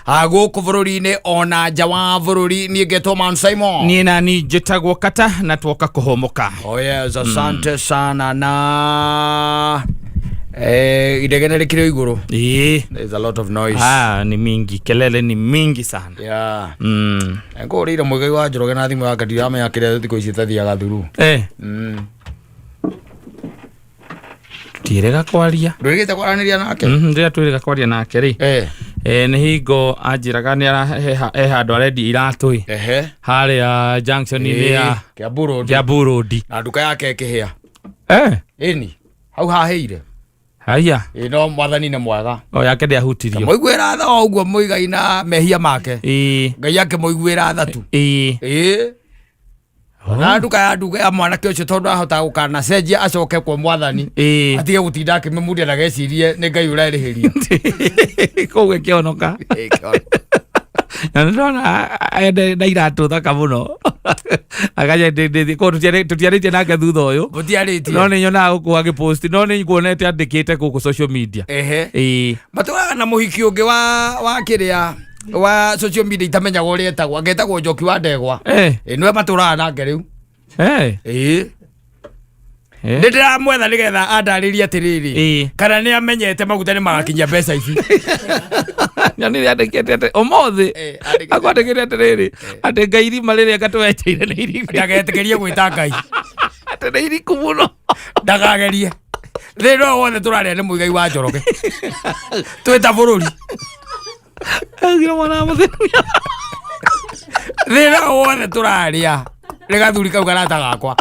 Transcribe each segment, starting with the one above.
Gũkũ bũrũri-inĩ ona nja wa bũrũri. Niĩ ngetwo Man Simon. Niĩ nani njĩtagwo Kata na twoka kũhũmũka. Oh yes, asante sana na idegene rĩkĩrĩ igũrũ. Ĩĩ. There's a lot of noise. Ah, ni mingi, kelele ni mingi sana. Yeah. Ngũrĩire Mũigai wa Njoroge na thimũ yake, ndiramenya kĩrĩa thikũ ici ĩtathiaga thuru. Tũtiĩrĩga kwaria. Ndwĩrĩgĩte kwaranĩria nake? Rĩrĩa twĩrĩga kwaria nake rĩ, nĩ hingo anjĩraga nĩ he handũ arendia iratũ ĩ harĩa junction-inĩ ya Kiambu Road. Kiambu Road. Na nduka yake ĩkĩhĩa. Ĩni hau hahĩire. Haya. Ĩ, no mwathani nĩ mwega. O yake ndĩahutirio. Mũiguĩra tha o ũguo Mũigai na mehia make. Ngai akĩmũiguĩra tha tu. Ĩĩ. Na nduka ya nduka ya mwanake ũcio, tondũ ahota gũkanacenjia acoke kwa mwathani, atige gũtinda akĩmĩmundia na gecirie nĩ Ngai ũrerĩhĩria. Koguo ĩkĩhonoka. Na nĩndona ende na iratũ thaka mũno akanyendĩndĩthi koguo tũtiarĩtie nake thutha ũyũ. Mũtiarĩtie. No nĩ nyonaga gũkũ agĩpost, no nĩ nguonete andĩkĩte gũkũ social media. Matũraga na mũhiki ũngĩ wa kĩrĩa wa social media itamenyaga ũrĩa etagwo, angetagwo Njoki wa Ndegwa. Ĩ, nĩwe matũraga nake rĩu. Ĩĩ. Nĩ ndĩramwetha nĩgetha andarĩrie atĩrĩrĩ, kana nĩ amenyete maguta nĩ magakinyia mbeca ici. Nyonire andĩkĩte atĩ ũmũthĩ Andĩkĩte. Akwandĩkĩte atĩrĩrĩ, atĩ Ngai irima rĩrĩa ngatwenjeire nĩ iriku. Ndagetĩkĩrie gwĩta Ngai. Atĩ nĩ iriku mũno. Ndakagerie. Thĩna ũyũ wothe tũrarĩa nĩ Mũigai wa Njoroge twĩ ta bũrũri. Augire mwana wa mũthĩni. Thĩna ũyũ wothe tũrarĩa nĩ gathuri kau karata gakwa,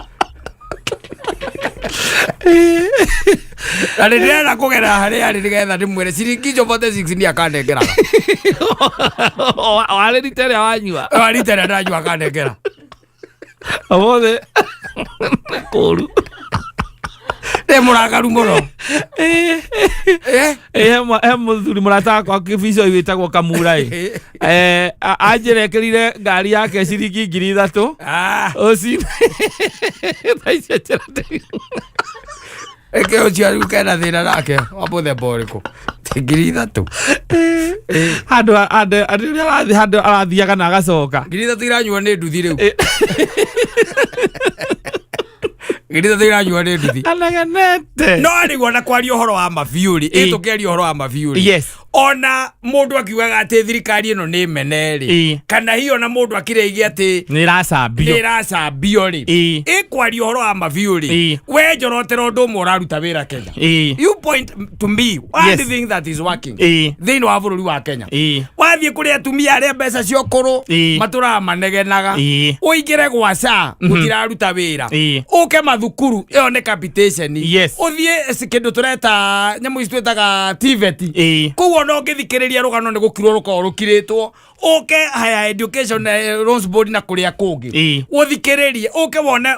na nĩ ndĩrenda kũgerera harĩa arĩ nĩgetha ndĩmwĩre ciringi icio 46 nĩ akanengeraga. Warĩ rita ĩrĩa wanyua. Warita ĩrĩa ndanyua akanengera. Ũmũthĩ nĩ kũru. Ndĩ mũrakaru mũno. He mũthuri mũrata wakwa kĩbico wĩtagwo Kamura ĩ. Anjĩrekerire ngari yake ciringi 3000 ũcine thaa icio njĩra Ĩkĩ ũcio rĩu kena thĩna nake wa mũthemba ũrĩkũ? 3000. Handũ handũ handũ ũrĩa arathiĩ, handũ arathiaga na agacoka. 3000 iranyua nĩ nduthi rĩu. 3000 iranyua nĩ nduthi. Anagenete. No rĩu ona kwaria ũhoro wa mabiũ rĩ, ĩ tũkĩaria ũhoro wa mabiũ rĩ, ona mũndũ akiugaga atĩ thirikari ĩno nĩ mene rĩ, kana hihi ona mũndũ akĩrĩigie atĩ nĩ ĩracambio, nĩ ĩracambio rĩ, ĩkwaria ũhoro wa mabiũ rĩ, we njorotera ũndũ ũmwe ũraruta wĩra Kenya. You point to me one thing that is working thĩinĩ wa bũrũri wa Kenya. Wathiĩ kũrĩ atumia arĩa mbeca cia ũkũrũ, matũraga manegenaga. Ũingĩre gwa SHA, gũtiraruta wĩra. Ũke mathukuru, ĩyo nĩ capitation. Ũthiĩ kĩndũ tũreta nyamũ ici twĩtaga TVET, kũu ona ũngĩthikĩrĩria rũgano nĩ gũkirwo rũkoragwo rũkirĩtwo. Ũke higher education, loans board na kũrĩa kũngĩ, ũthikĩrĩrie, ũke wone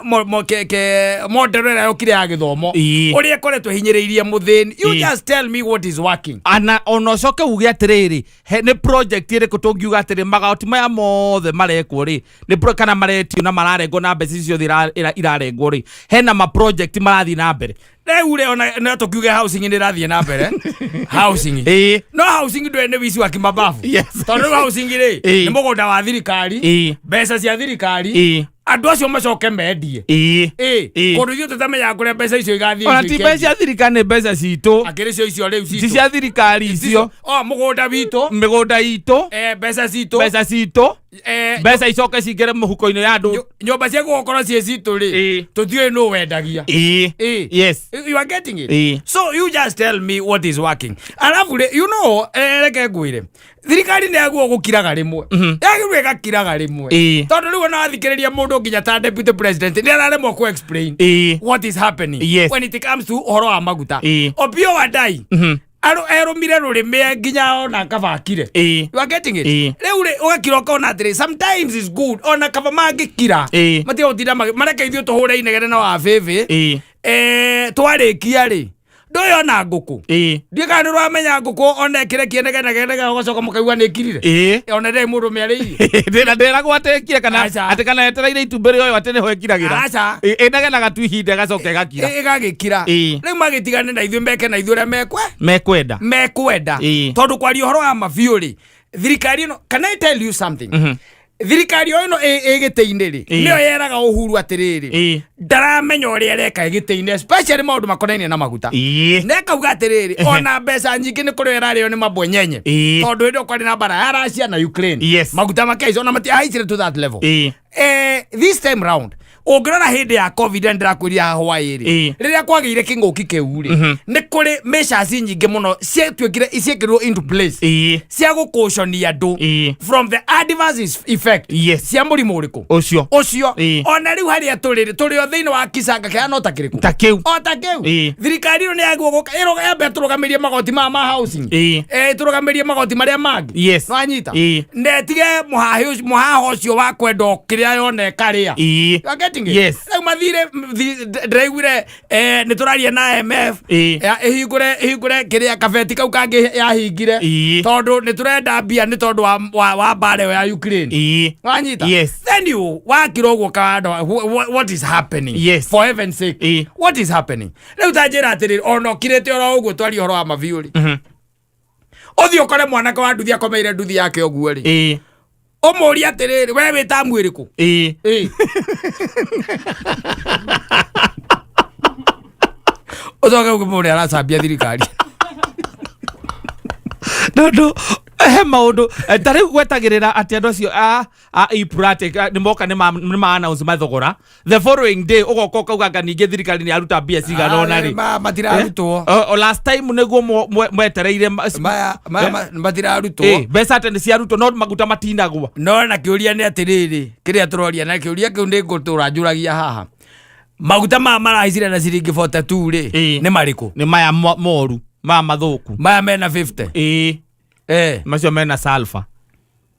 model ĩrĩa yokire ya gĩthomo, ũrĩa ĩkoretwo ĩhinyĩrĩirie mũthĩni. You just tell me what is working. Ana ona ũcoke uge atĩrĩrĩ, nĩ project ĩrĩkũ tũngiuga atĩrĩ magoti maya mothe marekwo rĩ, nĩ kana maretio na mararengwo na mbeca icio ciothe irarengwo rĩ, hena ma project marathiĩ na mbere? Rĩu rĩ, ona no tũkiuge housing nĩ ĩrathiĩ na mbere, housing. No housing ndũĩ nĩ wici wa kimababu. Tondũ rĩu housing rĩ, nĩ mũgũnda wa thirikari, mbeca cia thirikari, andũ acio macoke mendie. Kũndũ ithuĩ tũtamenyaga kũrĩa mbeca icio igathiĩ. Ona Icio ti mbeca ikendio. cia thirikari, nĩ mbeca citũ. Akĩrĩ cio icio rĩu ti citũ. Cia thirikari icio. O mũgũnda witũ. Mĩgũnda itũ. Mbeca citũ. Mbeca citũ. Mbeca icoke cingĩre mũhuko-inĩ ya andũ. Nyũmba cia gũkorwo ciĩ citũ rĩ, tũtiũĩ nũ wendagia. You are getting it? So you just tell me what is working. Alafu rĩ, reke ngwĩre, thirikari nĩ yaguo gũkiraga rĩmwe, yagĩrĩirwo ĩgakiraga rĩmwe, tondũ rĩu ona wathikĩrĩria mũndũ nginya ta deputy president nĩ araremwo ku explain what is happening when it comes to ũhoro wa maguta. Opiyo Wandayi erũmire rũrĩmĩ nginya ona kabakire. You are getting it? Rĩu rĩ, ũgakira ũkona atĩrĩ, sometimes is good ona kaba mangĩkira, matiga gũtinda mareke ithuĩ tũhũre inegene na wabĩbĩ. Twarĩkia rĩ, ndũĩ ona ngũkũ, ndiĩ kana nĩ ũramenya ngũkũ ona ĩkĩrekia negenegenege, ũgacoka mũkaigua nĩ ĩkirire. Ona ndĩrĩ mũndũ mĩarĩirie. Ndĩra ndĩragwo atĩ ĩkire kana Aca. atĩ kana etereire itumbĩ rĩoyo atĩ nĩho ĩkiragĩra. Aca. Ĩnegenaga tu ihinda ĩgacoka ĩgakira. Ĩgagĩkira. Rĩu magĩtigane na ithuĩ, meke na ithuĩ ũrĩa mekwe Mekwenda. Mekwenda. Tondũ kwaria ũhoro wa mabiũ rĩ, Thirikari ĩno, can I tell you something? Thirikari o ĩno ĩ gĩtĩ-inĩ rĩ, nĩyo yeraga Uhuru atĩrĩrĩ, ndaramenya ũrĩa areka ĩ gĩtĩ-inĩ, especially maũndũ makonainie na maguta. Na ĩkauga atĩrĩrĩ, ona mbeca nyingĩ nĩ kũrĩo ĩrarĩo nĩ mabwenyenye, tondũ hĩndĩ ĩyo kwarĩ na mbara ya Russia na Ukraine. Maguta makĩhaica, ona matiahaicire to that level. This time round, ũngĩrora hĩndĩ ya COVID, na ndĩrakwĩria haha hwaĩ rĩ, rĩrĩa kwagĩire kĩng'ũki kĩu rĩ, nĩ kũrĩ measures nyingĩ mũno ciatuĩkire, ciekĩrirwo into place cia gũkũconia andũ from the adverse effect cia mũrimũ ũrĩkũ? Ũcio. Ũcio. Ona rĩu harĩa tũrĩ rĩ, tũrĩ o thĩinĩ wa kicanga kĩhana o ta kĩrĩkũ? Ta kĩu. O ta kĩu. Thirikari ĩno nĩ yagwo gũka yambe tũrũgamĩrie magoti maya ma housing, tũrũgamĩrie magoti marĩa mangĩ. Nwanyita? Na ĩtige mũhaho ũcio wa kwenda o kĩrĩa yona ĩkarĩa. You are getting it? Yes. Rĩu mathire ndĩraiguire, nĩ tũraria na IMF, ĩhingũre kĩrĩa kabeti kau kangĩ yahingire, tondũ nĩ tũrenda mbia nĩ tondũ wa mbara ĩyo ya Ukraine. Wanyita? Yes. Then you wakira ũguo kawanda, what is happening? For heaven's sake. What is happening? Rĩu ta njĩra atĩrĩrĩ, ona ũkirĩte oro ũguo twaria ũhoro wa mabiũ rĩ, ũthiĩ ũkore mwanake wa nduthi akomeire nduthi yake ũguo rĩ, ũmũrie atĩrĩrĩ, we wĩ tamu ĩrĩkũ? Ũcoke ũkĩmũre aracambia thirikari. Tondũ he maũndũ, ta rĩu gwetagĩrĩra atĩ andũ acio a EPRA nĩ moka nĩ ma announce mathogora, the following day ũgoka ũkauga anga ningĩ thirikari nĩ yaruta mbia cigana ũna rĩ. Matirarutwo. O last time nĩguo mwetereire Maya matirarutwo. Mbeca atĩ nĩ ciarutwo no maguta matinagwa. No na kĩũria nĩ atĩrĩrĩ, kĩrĩa tũroria na kĩũria kĩu nĩ ngũtũra njũragia haha, maguta maya marahaicire na ciringi 42 rĩ, nĩ marĩkũ? Nĩ maya moru, maya mathũku. Maya mena 50? Macio mena sulfur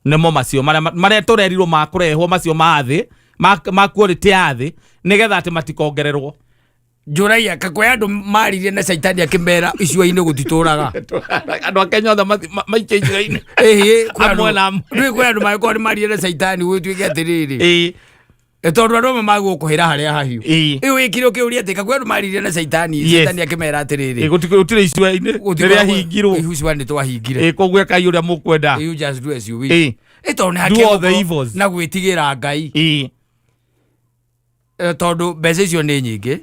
nĩmo macio marĩa tũrerirwo makũrehwo, macio ma thĩ, ma quality ya thĩ, nĩgetha atĩ matikongererwo. Njũragia kakwĩ andũ maririe na caitani akĩmera icua-inĩ gũtitũraga. Andũ a Kenya othe maikie icua-inĩ. Ĩhĩ, kwĩ Amwe na amwe. Kwĩ andũ mangĩkorwo nĩ maririe na caitani gũtuĩke atĩrĩrĩ, tondũ andũ amwe magũkũhĩra harĩa hahiũ. Ĩyo wĩkire ũkĩũria atĩ kakwĩ andũ maririe na caitani, caitani akĩmera atĩrĩrĩ, Gũtirĩ icua-inĩ, rĩrĩa hingirwo. Icua nĩ twahingire. Koguo ekai ũrĩa mũkwenda. You just do as you wish. Tondũ nĩ Do all the hakĩgũkorwo evils. na gwĩtigĩra Ngai. Tondũ mbeca icio nĩ nyingĩ.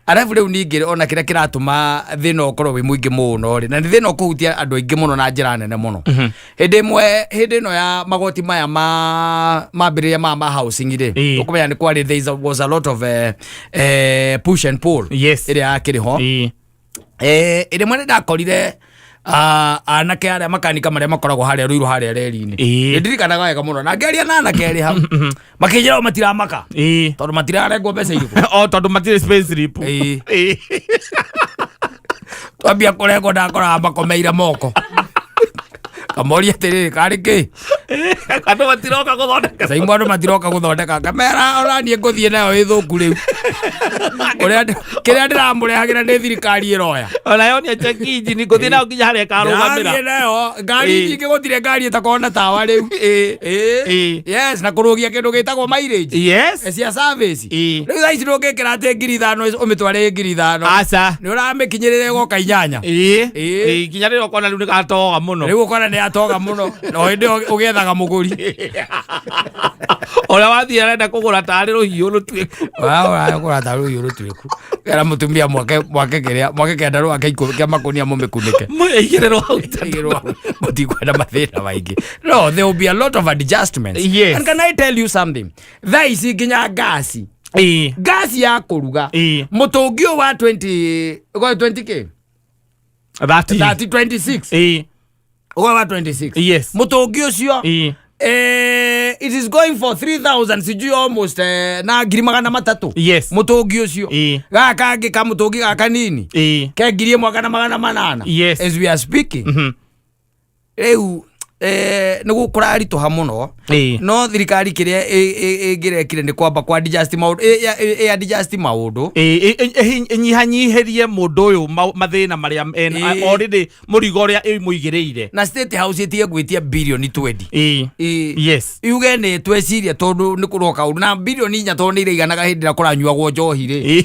Arabu rĩu ningĩ ona kĩrĩa kĩratũma thĩna ũkorwo wĩ mũingĩ mũno rĩ, na nĩ thĩna ũkũhutia andũ aingĩ mũno na njĩra nene mũno, hĩndĩ ĩmwe, hĩndĩ ĩno ya magoti maya ma mambĩrĩria ma housing rĩ, ũkũmenya nĩ kwarĩ, there was a lot of push and pull ĩrĩa yakĩrĩ ho. Ĩrĩmwe nĩ ndakorire anake arĩa makanika marĩa makoragwo harĩa Ruiru, harĩa reri-inĩ. Nĩ ndirikanaga wega mũno na ngĩaria na anake erĩ hau, makĩnjĩra o matiramaka tondũ matirarengwo mbeca irĩkũ. O tondũ matirĩ space slip. Twambia kũrengwo, ndakoraga makomeire moko, kamoria atĩrĩrĩ, karĩ kĩ? Andũ matiroka gũthondeka. Saimu andũ matiroka gũthondeka, kamera ona niĩ ngũthiĩ nayo ĩthũku rĩu. Ũrĩa kĩrĩa ndĩramũrehagĩra nĩ thirikari ĩroya. Ona yonia cheki injini, ngũthiĩ nayo nginya harĩa ĩkarũgamĩra. Ndĩrathiĩ nayo ngari nyingĩ, gũtirĩ ngari ĩtakorwo na tawa rĩu. Yes, na kũrũgia kĩndũ gĩtagwo mileage cia service. Rĩu thaa ici ndũngĩkĩra atĩ 5000 ũmĩtware ĩ 5000. Aca. Nĩ ũramĩkinyĩrĩra ĩgoka 8. Nginya rĩrĩa ũkona rĩu nĩ gatoga mũno. Rĩu ũkona nĩ yatoga mũno, na hĩndĩ ĩyo ũgĩethaga mũgũri. Ũrĩa wathiĩ arenda kũgũra tarĩ rũhiũ rũtuĩku. Ũragũra ta rũhiũ rũtuĩku, kera mũtumia mwake mwake kĩrĩa mwake kĩandarũa kĩa 10 kĩa makũnia mũmĩkunĩke. Ĩigĩrĩrwo hau. Ĩigĩrĩrwo hau. Mũtikwenda mathĩna maingĩ. No there will be a lot of adjustments. And can I tell you something? Thaa ici nginya ngasi, ngasi ya kũruga, mũtũngi ũyũ wa 20 ũkorwo 20 k 30. 30, 26. Ũkorwo wa 26. Mũtũngi ũcio, it is going for 3000, sijui almost, na 300,000. Mũtũngi ũcio. Gaka kangĩ ka mũtũngi gaka nini ke 1800. As we are speaking rĩu, nĩ gũkũraritũha mũno. No thirikari kĩrĩa ĩngĩrekire nĩ kwamba kwa adjust maũndũ, ĩ adjust maũndũ. Ĩnyihanyihĩrie mũndũ ũyũ mathĩna marĩa ena, already mũrigo ũrĩa ĩmũigĩrĩire. Na State House ĩtige gwĩtia birioni 20. Yuge nĩ tweciria tondũ nĩ kũroka ũndũ na birioni 4, tondũ nĩ iraiganaga hĩndĩ ĩrĩa kũranyuagwo njohi rĩ.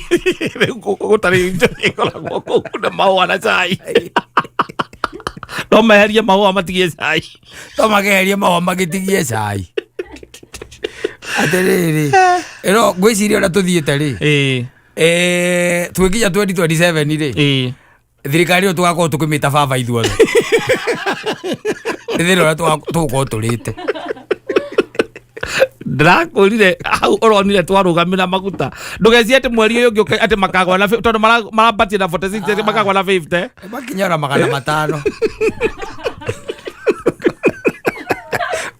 Rĩu gũtarĩ njohi ĩkoragwo kũu na mahũa na cai. No meherie mahũa matigie cai. To makeherie mahũa magĩtigie cai. Atĩrĩrĩ, ĩno ngwĩciria ũrĩa tũthiĩte rĩ, twĩkinya 2027 rĩ, thirikari ĩyo tũgakorwo tũkĩmĩta baba ithuothe. Nĩ thĩna ũrĩa tũgũkorwo tũrĩte. Ndĩrakwĩrire hau ũronire twarũgamĩra maguta, ndũgecie atĩ mweri ũyũ ũngĩ atĩ makagwa na tondũ marambatie na 46, atĩ makagwa na 50. Makinya ona 500.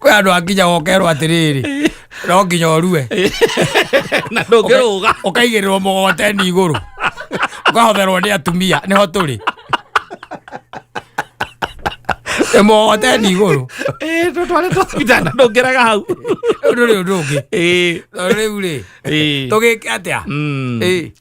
Kwĩ andũ akinya gokerwo atĩrĩrĩ, no nginya ũrue. Na ndũngĩrũga. Ũkaigĩrĩrwo mũgogoteni igũrũ, ũkahotherwo nĩ atumia. Nĩho tũrĩ, nĩ mũgogoteni igũrũ. Tũtware tũthibitana, ndũngĩrega hau. Rĩu ndũrĩ ũndũ ũngĩ. Tondũ rĩu rĩ, tũgĩke atĩa?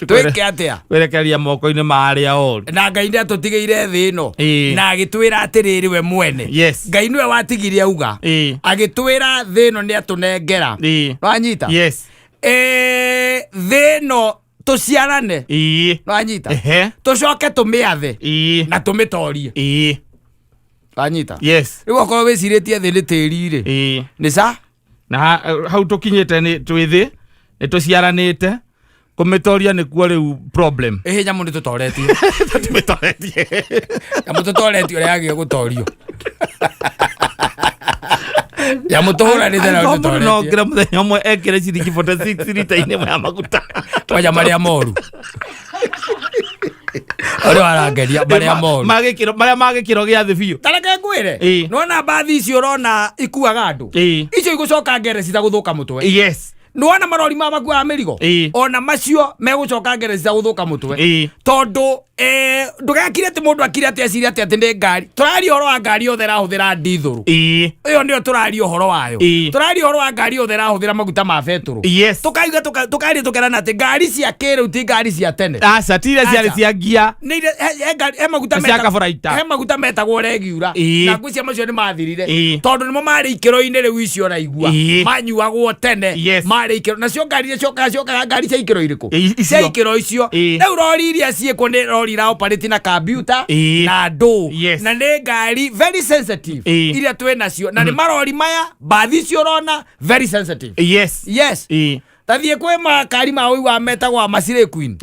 Twĩke atĩa? Kwerekeria moko-inĩ ma arĩa oru. Na Ngai nĩ atũtigĩire thĩ ĩno na agĩtwĩra atĩrĩrĩ, we mwene. Ngai nĩwe watigire auga, agĩtwĩra thĩ ĩno nĩ atũnengera. Wanyita? Yes. Thĩ ĩno tũciarane. Wanyita? Ehe. Tũcoke tũmĩathe na tũmĩtorie. Wanyita? Yes. Rĩu okorwo wĩcirĩtie thĩ nĩ tĩri rĩ, nĩ ca Na hau tũkinyĩte nĩ twĩ thĩ, nĩ tũciaranĩte, kũmĩtoria nĩkuo rĩu problem. Ĩhĩ, nyamũ nĩ tũtoretie. Tũmĩtoretie. Nyamũ tũtoretie ũrĩa yagĩrĩire gũtorio. Nyamũ tũhũranĩte nayo. Angĩkorwo mũndũ no tũtoretie. okĩre mũthenya ũmwe ekĩre ciringi 46 rita-inĩ ĩmwe ya maguta. Kwanja marĩa moru, ũrĩa warangeria marĩa moru. Marĩa ma gĩkĩro gĩa thĩ biũ. Tareke ngwĩre, nĩwona mbathi icio ũrona ikuaga andũ, icio igũcoka ngerecita gũthũka mũtwe. Nĩwona marori ma makuaga mĩrigo, ona macio megũcoka ngerecita gũthũka mũtwe, tondũ ndũgekire atĩ mũndũ akire atĩ ecirie atĩ nĩ ngari. Tũraria ũhoro wa ngari yothe ĩrahũthĩra ndithũrũ. Ĩyo nĩyo tũraria ũhoro wayo. Tũraria ũhoro wa ngari yothe ĩrahũthĩra maguta ma betũrũ. Tũkauga tũkaria tũkerana atĩ ngari cia kĩrĩu ti ngari cia tene. Aca, ti iria ciarĩ Aca. cia ngia. Nĩ he maguta Cia kaburaita. He maguta metagwo regiura. Na ngwĩciria macio nĩ mathirire, tondũ nĩmo marĩ ikĩro-inĩ rĩu icio ũraigua manyuagwo tene. Marĩ ikĩro nacio ngari iria ciokaga ngari cia ikĩro irĩkũ? Icio. Cia ikĩro icio. Rĩu rori iria ciĩkuo nĩ rori ira operate na kambiuta na ndũ. Na nĩ ngari very sensitive iria twĩ nacio, na nĩ marori maya, mbathi icio ũrona, very sensitive. Yes. Tathiĩ kwĩ makari ma ũigua metagwo macirĩ queen.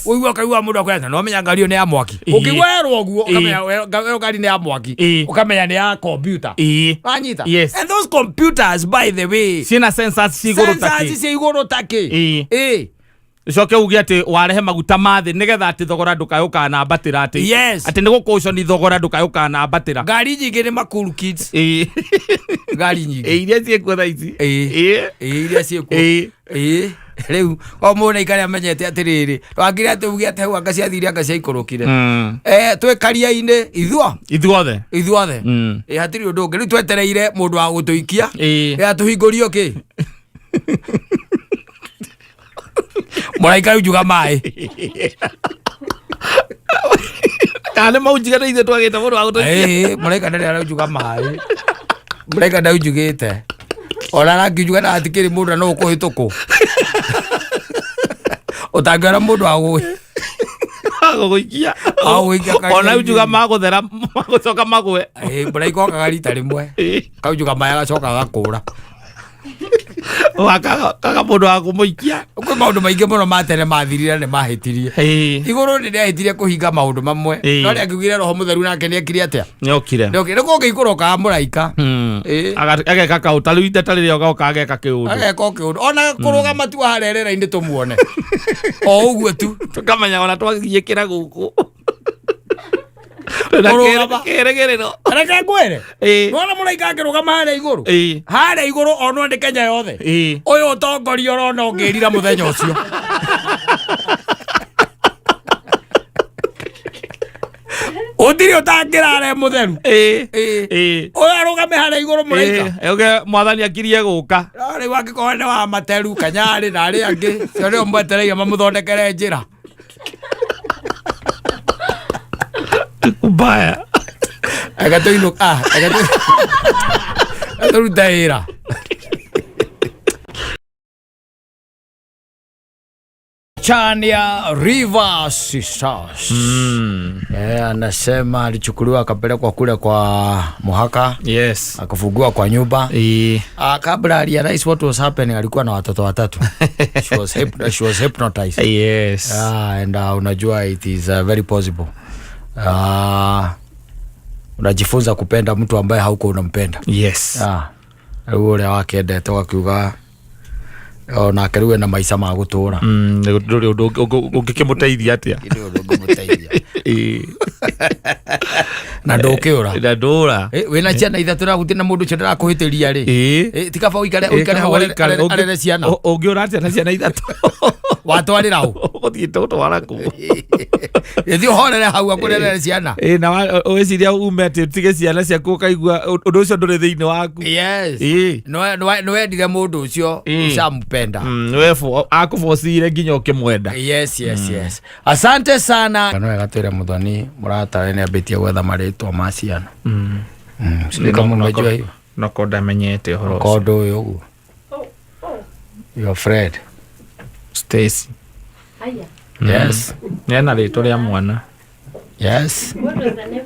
Ũigua ũkaigua mũndũ akwĩra, no menya ngari ĩyo nĩ ya mwaki. Ũkĩigua werwo ũguo, ũkamenya ĩyo ngari nĩ ya mwaki. Ũkamenya nĩ ya kompiuta. Wanyita? Yes. And those computers, by the way, ciĩna sensors ci igũrũ sensors takĩ. cia igũrũ takĩ. Ũcoke uge atĩ warehe maguta ma thĩ nĩgetha atĩ thogora ndũkaĩ ũkanambatĩra atĩ atĩ nĩ gũkũconi thogora ndũkaĩ ũkanambatĩra. Ngari nyingĩ nĩ makuru kids. Ngari nyingĩ. Iria ciĩkuo thaa ici. Iria ciĩkuo. Rĩu o mũndũ aikare amenyete atĩrĩrĩ, ndwakire atĩ uge atĩ hau anga ciathire, anga ciaikũrũkire. Twĩ karia-inĩ ithuo. Ithuothe. Ithuothe. Hatirĩ ũndũ ũngĩ rĩu, twetereire mũndũ wa gũtũikia. Atũhingũrio kĩ mũraika unjuga maĩ. Kana nĩ maunjiga na ithuĩ twagĩte mũndũ wa gũtũikia. Mũraika ndarĩ araunjuga maĩ, mũraika ndaunjugĩte, ona arangiunjuga na hatikĩrĩ mũndũ na no ũkũhĩtũkwo ũtangĩona mũndũ wa Gũgũikia. Wa gũgũikia karia-inĩ. Ona unjuga magũthera magũcoka magwe. Mũraika okaga rita rĩmwe, kaunjuga maĩ, agacoka agakũra. Kaga mũndũ wa kũmũikia. Kwĩ maũndũ maingĩ mũno ma tene mathirire, nĩ mahĩtirie. Igũrũ nĩ rĩahĩtirie kũhinga maũndũ mamwe. No rĩangiugire roho mũtheru nake nĩ ekire atĩa? Nĩokire. Nĩ kũngĩikũrũkaga mũraika. Ageka kaũndũ ta rĩu ite ta rĩrĩa ogoka ageka kĩũndũ. Ageka o kĩũndũ, ona kũrũgama tu harĩa rĩera-inĩ tũmuone o ũguo tu. Tũkamenya ona twagiĩkĩra gũkũ twĩna Kũrũgama. kĩrĩgĩrĩro. Reke ngwĩre, nĩwona mũraika angĩrũgama harĩa igũrũ, harĩa igũrũ onwo nĩ Kenya yothe, ũyũ ũtongoria ũrona ũngĩrira mũthenya ũcio. Ũtirĩ ũtangĩrara e mũtheru. Ũyũ arũgame harĩa igũrũ mũraika. Uge mwathani akirie gũka. No rĩu angĩkorwo nĩ wa materu kanyarĩ na arĩa angĩ cio nĩo mwetereire mamũthondekere njĩra. Mbaya. Reke tũinũke, reke tũrute wĩra. Chania River Sisters. Anasema alichukuliwa akapelekwa kule kwa Muhaka, akafungua kwa nyumba. Kabla realize what was happening, alikuwa na watoto watatu. She was hypnotized. And unajua it is very possible. Unajifunza kupenda mtu ambaye hauko unampenda. Rĩu ũrĩa wakendete ũgakiuga onake rĩu ena maica ma gũtũra. Ndũrĩ ũndũ ũngĩkĩmũteithia atĩa? Ndũrĩ ũndũ ũngĩmũteithia. Na ndũkĩũra. Na ndũra. Wĩna ciana ithatũ na gũtirĩ na mũndũ ũcio ndĩrakũhĩtĩria rĩ. Ti kaba ũikare ũikare hau arere ciana. Ũngĩũra atĩa na ciana ithatũ? Watwarĩra ũ? Ũgũthiĩte gũtwara kũ? Gĩthiĩ ũhorere hau akũrerere ciana. Na wĩciria ume atĩ ũtige ciana ciaku ũkaigua ũndũ ũcio ndũrĩ thĩinĩ waku. Yes. Nĩwendire mũndũ ũcio, ushampenda. Akũbocire nginya ũkĩmwenda. Yes. Asante sana. No wega twĩre Muthoni mũratawe nĩ ambĩtie gwetha marĩtwa ma ciana. Sijui kama unajua hiyo. Noko ndamenyete ũhoro ũcio. Kondo ũyũ ũguo. Your friend. Stacy. Haya. Yes. Nĩ ena rĩtwa rĩa mwana. Yes. What was the name?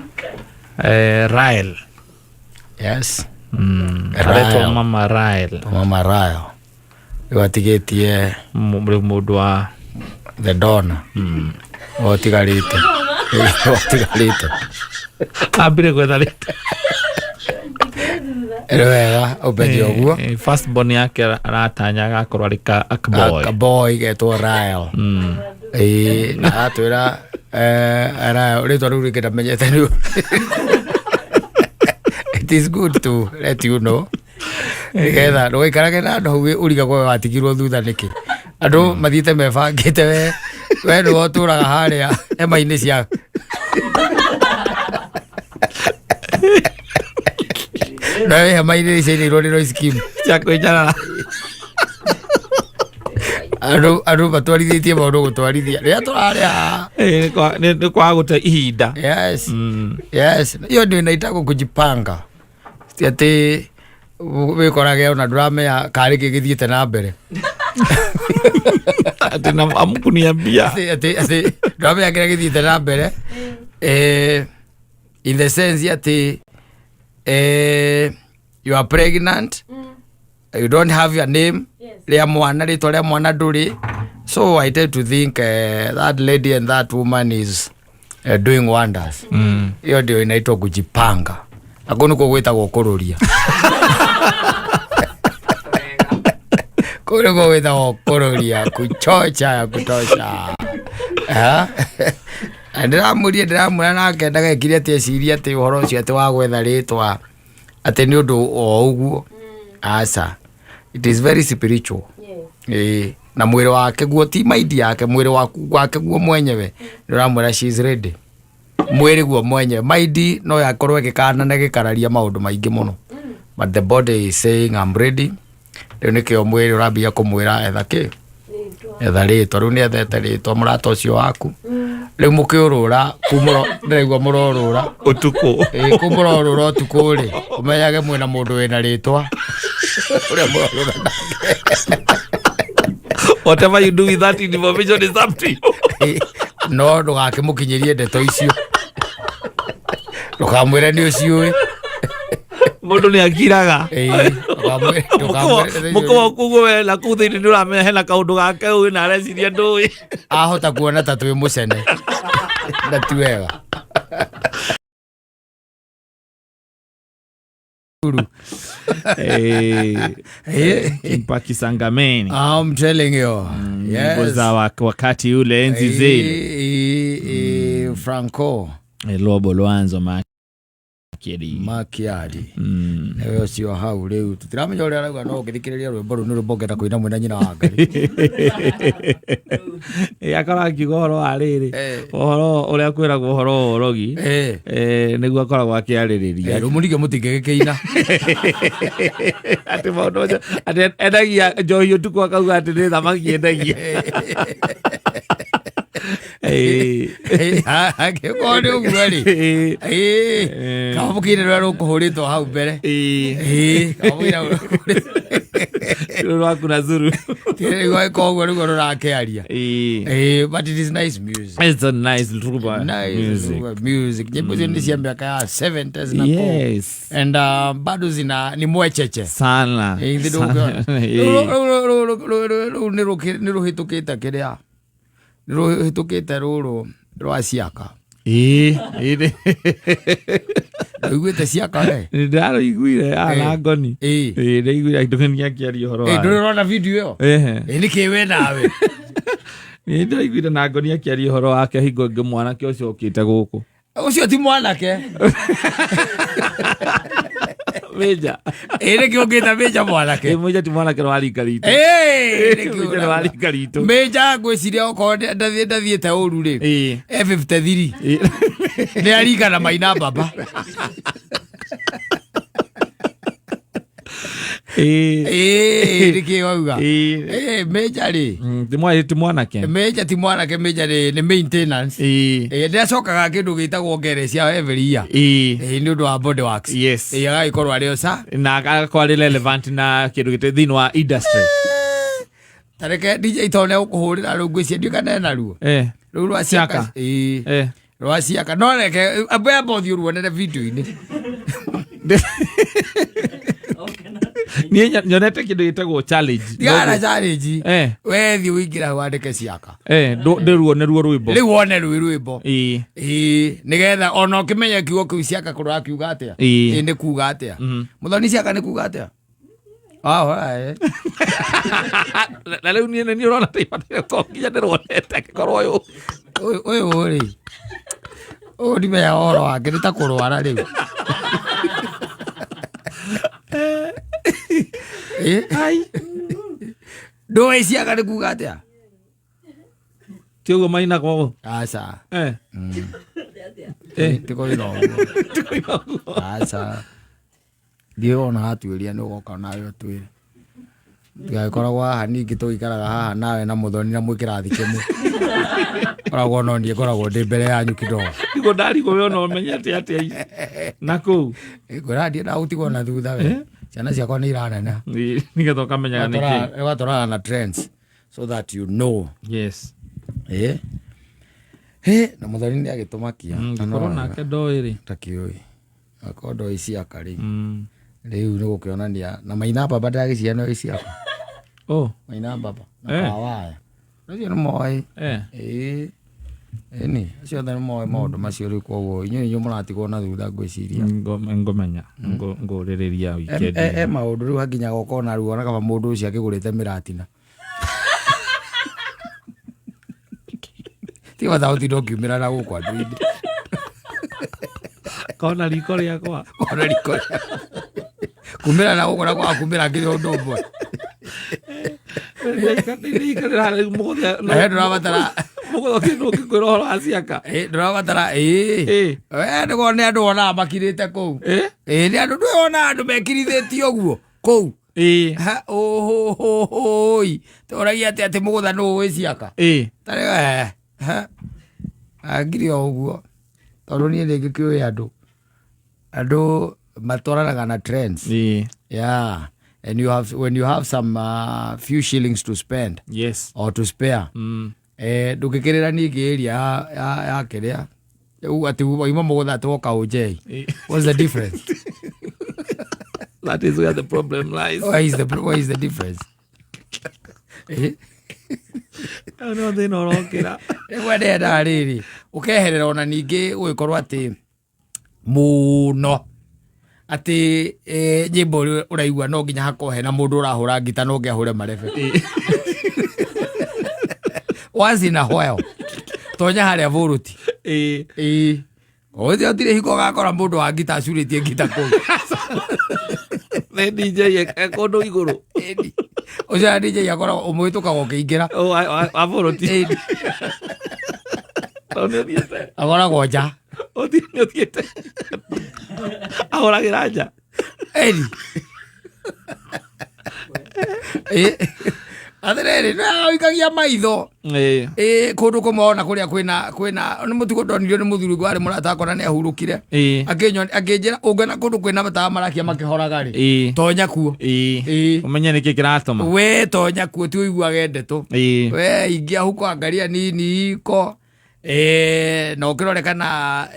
Rael. Yes. Aretwo Rael. mama Rael. Mama Rael. Rĩu atigĩtie Rĩu mũndũ wa the Don. Otigarĩte. Otigarĩte. Ambire gwetha rĩtwa. Nĩ wega ũmbenye ũguo. First born yake aratanya agakorwo arĩ ka boy. Kaboy getwo Rael. Na aratwĩra Rael rĩtwa rĩu rĩngĩ ndamenyete rĩu. It is good to let you know. Nĩgetha ndũgaikarage na andũ hau ũrigagwo we watigirwo thutha nĩkĩ. Andũ mathiĩte mebangĩte we nĩwe ũtũraga harĩa hema-inĩ cia na wĩ hema-inĩ ciainĩirwo nĩ Royce Kim. Cia kwĩnjarara. Andũ matwarithĩtie maũndũ gũtwarithia rĩrĩa tũrarĩ haha. Nĩ kwaga gũte ihinda. Yes. Yes, hiyo ndio inaitagwo kujipanga. Ti atĩ wĩkorage ona ndũramenya karĩ kĩ gĩthiĩte na mbere. Atĩ na amkuniambia. Atĩ ndũramenya kĩrĩa gĩthiĩte na mbere. In the sense atĩ you are pregnant, you don't have your name, rĩa mwana, rĩtwa rĩa mwana ndũrĩ. So I tend to think that lady and that woman is doing wonders. Hiyo ndio inaitwa kujipanga. Na kũu nĩkuo gwĩtagwo kũrũria. Kũu nĩkuo gwĩtagwo kũrũria, kuchocha ya kutosha. Na ndĩramũria ndĩramwĩra nake ndagekire atĩ ecirie atĩ ũhoro ũcio atĩ wa gwetha rĩtwa atĩ nĩ ũndũ o ũguo. Aca. It is very spiritual. Na mwĩrĩ wake guo ti mind yake, mwĩrĩ waku wake guo mwenyewe nĩ ũramwĩra she is ready. Mwĩrĩ guo mwenyewe mind no yakorwo ĩgĩkana na ĩgĩkararia maũndũ maingĩ mũno, but the body is saying I'm ready. Rĩu nĩkĩo mwĩrĩ ũrambia kũmwĩra etha kĩ, etha rĩtwa. Rĩu nĩ ethete rĩtwa mũrata ũcio waku. Rĩu mũkĩũrũra kuu ndĩraigua mũrorũra ũtukũ. Kuu mũrorũra ũtukũ rĩ, ũmenyage mwĩna mũndũ wĩna rĩtwa ũrĩa mũrorũra nake. Whatever you do with that information is up to you. No ndũgakĩmũkinyĩrie ndeto icio, ndũkamwĩre nĩ ũciũĩ. Mũndũ nĩ akiraga. Ndũkamwĩre ndeto icio. Mũkũwa kuguo we na kũu thĩinĩ nĩ ũramenya hena kaũndũ gake ũĩ na areciria ndũĩ. Ahota kuona ta twĩ mũcene na ti wega. Kimpa Kisangameni. I'm telling you. Nyimbo Yes. za wakati ule enzi zile. Franco. Lobo Lwanzo Makiadi. Makiadi. Nĩwe ũcio hau rĩu tũtiramenya ũrĩa arauga, no ũngĩthikĩrĩria rwĩmbo rũu nĩ rwĩmbo ũngĩenda kũina mwĩna nyina wa Ngai. Akorwo akiuga ũhoro wa rĩrĩ, ũhoro ũrĩa kwĩragwo ũhoro wa ũrogi, nĩguo akoragwo akĩarĩrĩria. Rĩu mũringe mũtingĩgĩkĩina. Atĩ maũndũ macio atĩ endagia njohi ũtukũ akauga atĩ nĩ thamaki endagia. Angĩkorwo nĩ ũguo rĩ, kaba mũkĩine rũrĩa rũkũhũrĩtwo hau mbere. Kaba mũkĩine rũrĩa rũkũhũrĩtwo. Rũrũ rwaku na zuru. Rĩu koguo nĩguo rũrakĩaria. Ĩĩ. But it is nice music. It's a nice rumba Nice music. rumba music. Nyimbo hizo ni cia miaka ya 70s na kũu. Yes. And bado zina ni mwecheche. Sana. Ĩĩ, Sana. ndũngĩona. Ĩĩ. Rũu nĩ rũhĩtũkĩte kĩrĩa nĩ rũhĩtũkĩte rũrũ rwa ciaka. Ĩĩ. Ĩĩ. Ũiguĩte ciaka we? Nĩ ndarũiguire na ngoni. Ĩĩ. Ĩĩ, ndaiguire ndũgeni akĩaria ũhoro Ĩĩ, ndũrĩ wayo. ũrona video ĩyo? Ehe. Ĩĩ, nĩkĩ we nawe? Nĩ ndaiguire na ngoni akĩaria ũhoro wake hingo ĩngĩ mwanake ũcio ũkĩte gũkũ. Ũcio ti mwanake. Mĩnja. Ĩĩ, nĩkĩ ũngĩta Mĩnja mwanake? Ĩĩ, Mũnja ti mwanake nĩ wa rika ritũ. Ĩĩ, nĩkĩ Mũnja nĩ wa rika ritũ. Mĩnja ngwĩciria okorwo ndathiĩte ũru rĩ, Ĩĩ. e 53. Ĩĩ. Nĩ arika na maina baba. Ĩĩ. Ĩĩ, nĩkĩ wauga? Ĩĩ. Ĩĩ, Mĩnja rĩ, Ti mwanake. Mĩnja ti mwanake, Mĩnja nĩ maintenance. Ĩĩ. Ĩĩ, nĩ acokaga kĩndũ gĩtagwo ngere cia every year. Ĩĩ. Ĩĩ, nĩ ũndũ wa body works. Yes. Ĩĩ, agagĩkorwo arĩ o sa. Na agakorwo arĩ relevant na kĩndũ gĩtĩ thĩinĩ wa industry. Ta reke DJ tondũ nĩ egũkũhũrĩra rĩu ngwĩciria ndiũĩ kana ena ruo. Rũu rwa ciaka. Ciaka. Ĩĩ. Rwa ciaka. No reke amba amba ũthiĩ ũruonere video-inĩ. Niĩ nyonete kĩndũ gĩtagwo challenge. Tigana challenge. We thiĩ ũingĩre hau wandĩke ciaka. Ndĩruone ruo rwĩmbo. Rĩu wone rwĩ rwĩmbo. Ĩĩ. Ĩĩ, nĩgetha ona ũkĩmenye kiugo kĩu ciaka kũrakiuga atĩa. Ĩĩ. Ĩĩ, nĩ kuga atĩa. Mũthoni ciaka nĩ kuga atĩa? Ah, eh. Na rĩu niĩ nĩ ũrona ta ibataire gũkorwo nginya ndĩruonete angĩkorwo ũyũ. Ũyũ rĩ, ũyũ ndimenyaga ũhoro wake, nĩ ta kũrwara rĩu. Ĩ? Ai. Ndũĩ ciaka nĩ kuga atĩa? Ti ũguo mainagwo ũũ. Aca. Eh. Ti kũina ũguo. Ti kũina ũguo. Aca. Thiĩ wona watuĩria nĩ ũgoka nawe ũtwĩre. Tũgagĩkoragwo haha ningĩ tũgĩikaraga haha nawe na mũthoni na mwĩ kĩrathi kĩmwe. Koragwo no niĩ ngoragwo ndĩ mbere yanyu kidogo. Niguo ndarigwo we ona ũmenyete atĩa ici. Na kũu. Ngwĩra ndiendaga gũtigwo na thutha we. Ciana ciakwa nĩ iraneneha. Nĩ- Nĩgetha ũkamenyaga nĩkĩ. Ũgatwarana na trends so that you know. Yes. Eh. He, na mũthoni nĩ agĩtũmakia. Ngĩkorwo nake ndoĩ rĩ. Takĩũĩ. Akorwo ndoĩ ciaka rĩ. Rĩu nĩ gũkĩonania na maina baba ndagĩciana no ciaka. Oh. Maina baba na kawaya. Acio nĩ moĩ. Ĩĩ. Ĩni, acio othe nĩ moĩ maũndũ macio rĩu koguo inyuĩ inyuĩ mũratigwo na thutha ngwĩciria. Ngũmenya ngũrĩrĩria weekend. E maũndũ rĩu hakinyaga ũkona ruo ona kaba mũndũ ũcio akĩgũrĩte mĩratina. Ti bata ũtinda ũkiumĩra na gũkũ andũ-inĩ. Kona riko rĩakwa. Kona riko rĩakwa. Kumĩra na gũkũ na kwaga kumĩra nginya ũndũ ũmwe. Ndĩikarĩra rĩu mũgũtha. Na he ndũrabatara Mũgũtha kĩndũ ũngĩkwĩra ũhoro wa ciaka. Ĩ, ndũrabatara ĩĩ. Ĩ. We nĩguo nĩ andũ wonaga makirĩte kũu. Ĩ? Ĩĩ, nĩ andũ ndũĩ wonaga andũ mekirithĩtie ũguo kũu. Ĩ. Ha, ũhũhũhũi. Tũragia atĩ atĩ mũgũtha nũ ũĩ ciaka. Ĩ. Tarĩ we. Ha. Angiri o ũguo. Tondũ niĩ nĩ ngĩkĩũĩ andũ. Andũ matwaranaga na trends. Ĩ. Yeah. And you have when you have some few shillings to spend Yes. or to spare. Ndũngĩkĩrĩra ningĩ area ya kĩrĩa rĩu atĩ wauma mũgũtha atĩ woka ũnjei. What's the difference? That is where the problem lies. Where is the difference? Hau nĩho thĩna ũrokĩra. Rĩmwe ndendaga rĩrĩ ũkeherera ona ningĩ gũgĩkorwo atĩ mũno atĩ nyĩmbo ũraigua no nginya hakorwo hena mũndũ ũrahũra ngita no ũngĩ ahũre marebe. Once in a while tonya harĩa bũrũti. Ĩĩ. Ũcio ũtirĩ hingo ũgakora mũndũ wa ngita acurĩtie ngita kũu. Nĩ DJ e kũndũ igũrũ. Ĩni. Ũcio na DJ akoragwo ũmũhĩtũkaga ũkĩingĩra. Wa bũrũti. Ĩni. Tondũ nĩ ũthiĩte. Akoragwo nja. Ũthiĩ nĩ ũthiĩte. Ahũragĩra nja. Ĩni. Ĩ. Atĩrĩrĩ, nĩ ũikagia maitho. Ĩĩ. Ĩĩ, kũndũ kũmwe ona kũrĩa kwĩna kwĩna nĩ mũtugo ndonirio nĩ mũthuri ũngĩ warĩ mũrata wakwa na nĩ ahurũkire. Ĩĩ. Akĩnjĩra ũngĩona kũndũ kwĩna matawa marakia makĩhoraga rĩ, Ĩĩ. tonya kuo. Ĩĩ. Ĩĩ. Ũmenye nĩkĩ kĩratũma. We tonya kuo ti ũiguage ndeto. Ĩĩ. We ingia huko angalia nini iko. Na ũkĩrore kana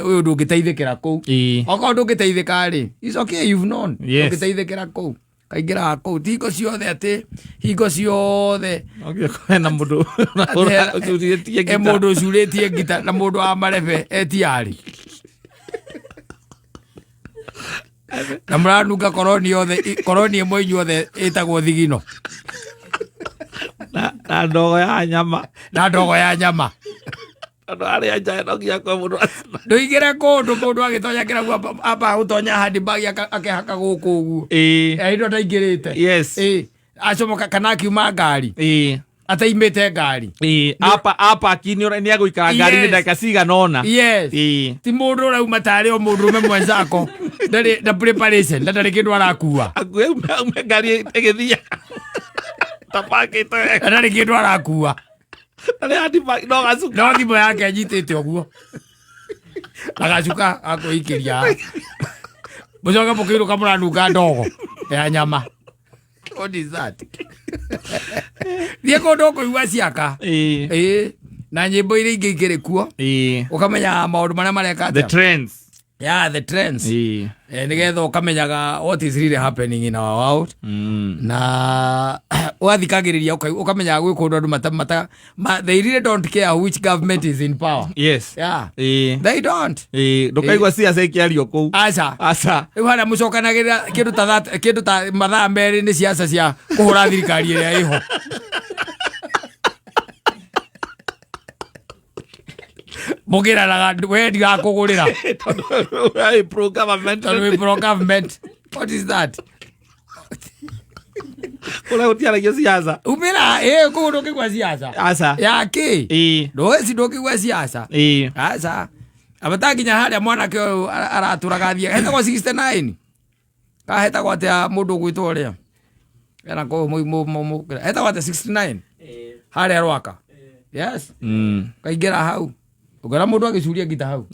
ũyũ ndũngĩteithĩkĩra kũu. Ĩĩ. Okorwo ndũngĩteithĩka rĩ, it's okay, you've known. Yes. Ndũngĩteithĩkĩra kũu. Kaingĩraga kũu. Ti hingo ciothe atĩ hingo ciothe Nginya hena mũndũ Atĩ ũcurĩtie e ngita. mũndũ ũcurĩtie ngita na mũndũ wa marebe etiarĩ na mũranunga koroni yothe, koroni ĩmwe inyuothe ĩtagwo thigino. Na ndogo ya nyama. Na ndogo ya nyama. Tondũ arĩa nja no nginya kwe mũndũ acina. Ndũingĩre kũndũ mũndũ agĩtonya kĩrabu amba gũtonya handbag akehaka gũkũ ũguo. Ĩĩ. Hĩndĩ ĩyo ndaingĩrĩte. Yes. Ĩĩ. Acomoka kana akiuma ngari. Ĩĩ. Ataimĩte ngari. Ĩĩ. Apa apaki nĩ agũikara ngari-inĩ Yes. ndagĩka cigana ũna. Yes. Ĩĩ. Ti mũndũ ũrauma tarĩ o mũndũrũme mwenzako. Ndarĩ na preparation, na ndarĩ kĩndũ arakua. Akuĩ aume ngari ĩgĩthiaga. Tapakĩte wega. Na ndarĩ kĩndũ arakua. Ndarĩ handbag no gacuka. No thimũ yake anyitĩte ũguo. Na gacuka gakwĩikĩria. Mũcoke mũkĩinũka mũranunga ndogo ya nyama. What is that? Thiĩ kũndũ ũkũigua ciaka. Ĩĩ. Ĩĩ. Na nyĩmbo iria ingĩ ikĩrĩ kuo. Ĩĩ. Ũkamenya maũndũ marĩa mareka The atĩa. trends. Yeah, the trends. Ĩĩ. Nĩgetha ũkamenyaga what is really happening in our world. Na wathikagĩrĩria ũkamenyaga gwĩ kũndũ andũ mata, mata, ma, they really don't care which government is in power. Yes. Yeah. Ĩĩ. They don't. Ĩĩ. Ndũkaigua ciaca ikĩario kũu. Aca. Aca. Rĩu harĩa mũcokanagĩrĩra kĩndũ ta kĩndũ ta mathaa merĩ nĩ ciaca cia kũhũra thirikari ĩrĩa ĩho. Mũgĩranaga we ndigakũgũrĩra. Tondũ wĩ pro government. Tondũ wĩ pro government. What is that? Kũrĩa gũtiaragio ciaca. Umĩra ĩ kũu ndũngĩigua ciaca. Aca. Ya kĩ? Ĩĩ. Ndũĩ ndũngĩigua ciaca. Ĩĩ. Aca. Abata nginya harĩa mwanake ũyũ aratũraga athiĩ. Hetagwo 69. Ka hetagwo atĩa mũndũ ũgwĩtwo ũrĩa? Ena kũu hetagwo atĩa 69? Harĩa Rwaka. Yes. Kaingĩra hau. Ũngĩona mũndũ agĩcuria ngita hau.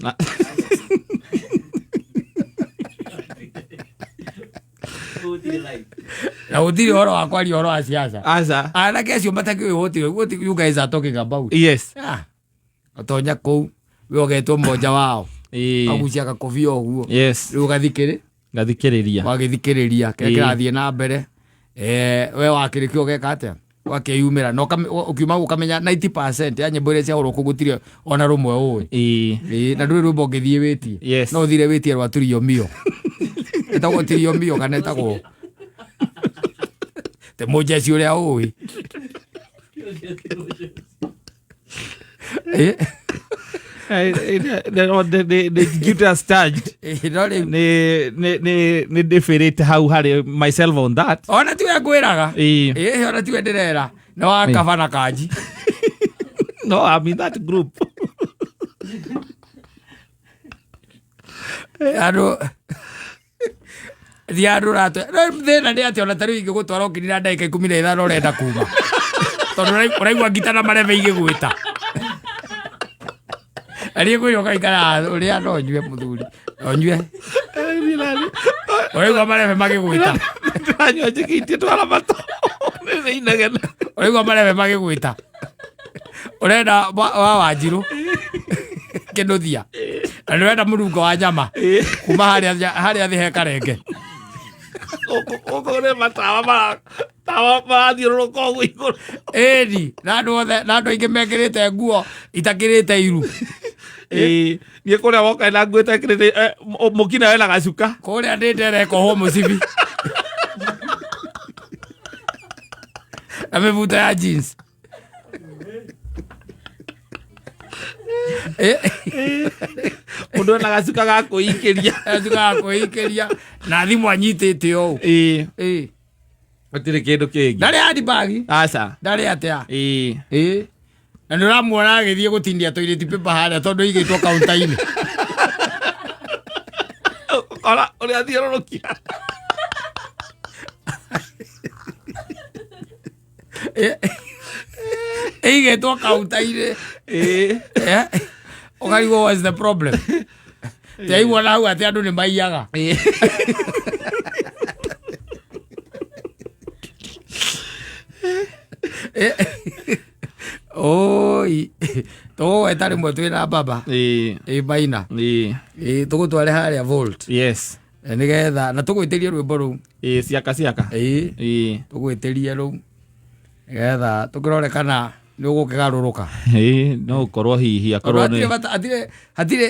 Na gũtirĩ ũhoro wa kwaria ũhoro wa ciaca. Aca. Anake acio matakĩũĩ what you guys are talking about. Yes. Yeah. Ũtonya kũu we ũgetwo mmoja wao. Ĩĩ. Agucia gakobia ũguo. Yes. Rĩu ũgathikĩrĩ. Ngathikĩrĩria. Wagĩthikĩrĩria kĩrĩa Ĩĩ. kĩrathiĩ na mbere. We wakĩrĩkia ũgeka atĩa? Wakĩyumĩra na ũkiuma ũkamenya 90% ya nyĩmbo iria ciahũrwo kũu gũtirĩ ona rũmwe ũĩ. Ĩĩ. Ĩĩ, na ndũrĩ rwĩmbo ũngĩthiĩ wĩtie. Yes. No ũthire wĩtie rwa Trio Mio. Ĩtagwo Trio Mio kana ĩtagwo te mũjeci ũrĩa ũĩ. Ĩĩ. Guilty as charged. Ĩĩ, no rĩu Nĩ ndĩbĩrĩte hau harĩ myself on that. Ona tiwe ngwĩraga. Ĩĩ. Ĩĩ, ona tiwe ndĩrera. Nĩ wa kaba na kanji. No, I'm in that group. Andũ thiĩ andũ ũratwe. No thĩna nĩ atĩ ona ta rĩu ingĩgũtwara ũkĩnina ndagĩka 15 ũrenda kuma. Tondũ ũraigua ngita na marebe igĩgwĩta. Ariĩ kwĩra ũgaikara ũrĩa no nyue mũthuri. No nyue. Ũraigua marebe magĩgwĩta. Ndĩranyua njĩkĩtie twara matũ. Nĩ inegene. Ũraigua marebe magĩgwĩta. Ũrenda wa Wanjirũ. Kĩnũthia. Na nĩ ũrenda mũnungo wa nyama. Kuma harĩa thĩ he karenge. Gũkũ nĩ matawa tawa marathiũrũrũka ũguo igũrũ. Ĩni, na andũ othe, na andũ aingĩ mekĩrĩte nguo itakĩrĩte iru. Ĩĩ, niĩ kũrĩa woka na nguo itakĩrĩte, mũkina wena gacuka. Kũrĩa ndĩ nderekohwo mũcibi. Na mĩbuto ya jeans. Mũndũ ena gacuka ga kwĩikĩria. Gacuka ga kwĩikĩria na thimũ anyitĩte ũũ. Ĩĩ. Ĩĩ. Gũtirĩ kĩndũ kĩngĩ. Ndarĩ handbag. Aca. Ndarĩ atĩa. Ĩĩ. Ĩĩ. Na nĩ ũramuona agĩthiĩ gũtindia toilet paper harĩa tondũ ĩigĩtwo counter-inĩ. Ũkora ũrĩa athiũrũrũkia. Ĩigĩtwo kaunta-inĩ. Ĩĩ. Eh, ũkarigwo what's the problem. Tiaigua na hau atĩ andũ nĩ maiyaga. Ĩĩ. Oi, tũgũgweta rĩmwe twĩna baba. Ĩĩ. Ĩ maina. Ĩĩ. Ĩ tũgũtware harĩa Volt. Yes. Eh, nĩgetha na tũgwĩtĩrie rwĩmbo rũu. Ĩĩ, ciaka ciaka. Ĩ Ĩĩ. tũgwĩtĩrie rũu nĩgetha tũkĩrore kana nĩ ũgũkĩgarũrũka. Ĩĩ, no ũkorwo hihi akorwo Tondũ hatirĩ nĩ bata hatirĩ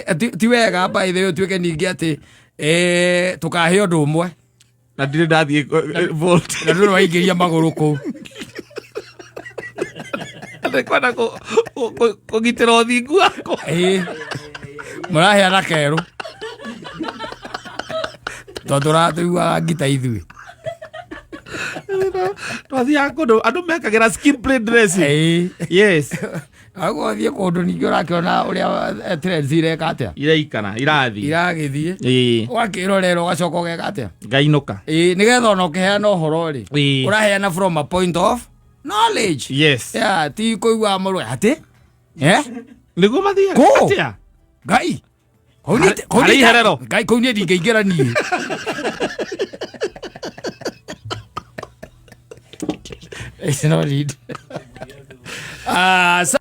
hatirĩ ti wega by the way ũtuĩke ningĩ atĩ eh, tũkahe ũndũ ũmwe na ndirĩ ndathiĩ Volt. Na ndũrĩ waingĩria magũrũ kũu. Ndĩkwenda kũgitĩra ũthingu wakwa. Ĩĩ. Mũraheana kerũ tondũ tũratũiguaga ngita ithuĩ. Twathiaga kũndũ andũ mekagĩra skin play dressing. Ĩĩ. Yes. Aguo thiĩ kũndũ ningĩ ũrakĩona ũrĩa eh, trends ireka atĩa. Iraikara irathiĩ. Iragĩthiĩ. Ĩĩ. Ũgakĩrorera ũgacoka ũgeka atĩa. Ngainũka. Ĩĩ nĩgetha ona ũkĩheana ũhoro rĩ. Ĩĩ. Ũraheana from a point of knowledge. Yes. Yeah, ti kũigua mũrũ atĩ. Eh? Nĩguo mathiaga. Kũ? Atĩa? Ngai. Kũu niĩ- kũu Harĩ niĩ- iherero. Ngai kũu niĩ ndingĩingĩra niĩ. It's not it. Ah, so